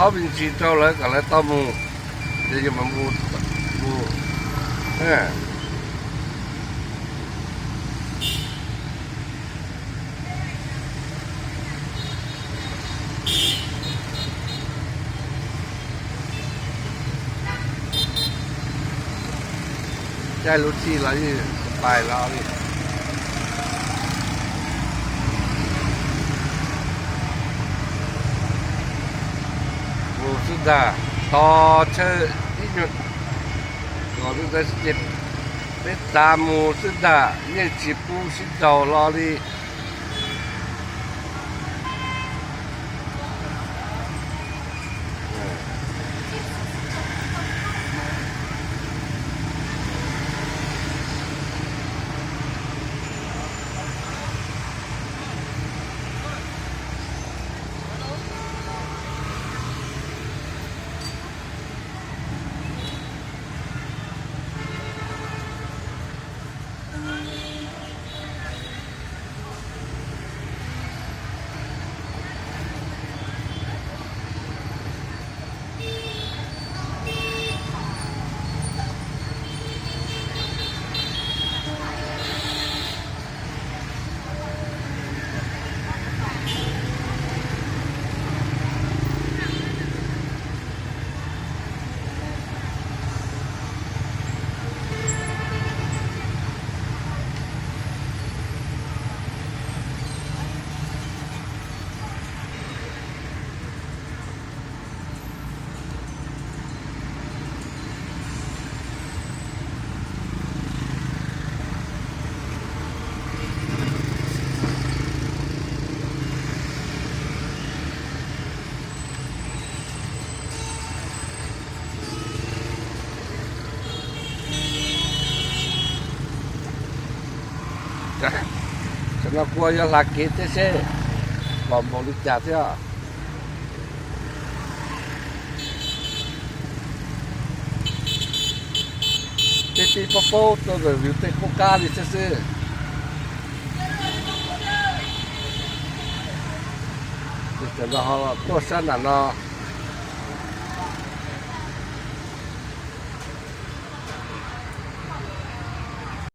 Ob me ntsis rau lawv kom lawv tau mus, ces yus mam mus, mus. Caij lub txij los yeej pais los li. Mus xwb ntag, tos chaw ib nyuag, peb txav mus xwb ntag, yeej tsis pub sib ntaus hlo li. Tam no kuv yuav hla kev thiab seb pom npaum li cas thiab. Tej tij paub paub tuaj ntawm yus tej qub qab li thiab xwb. Tam no ho tuaj sab nram no.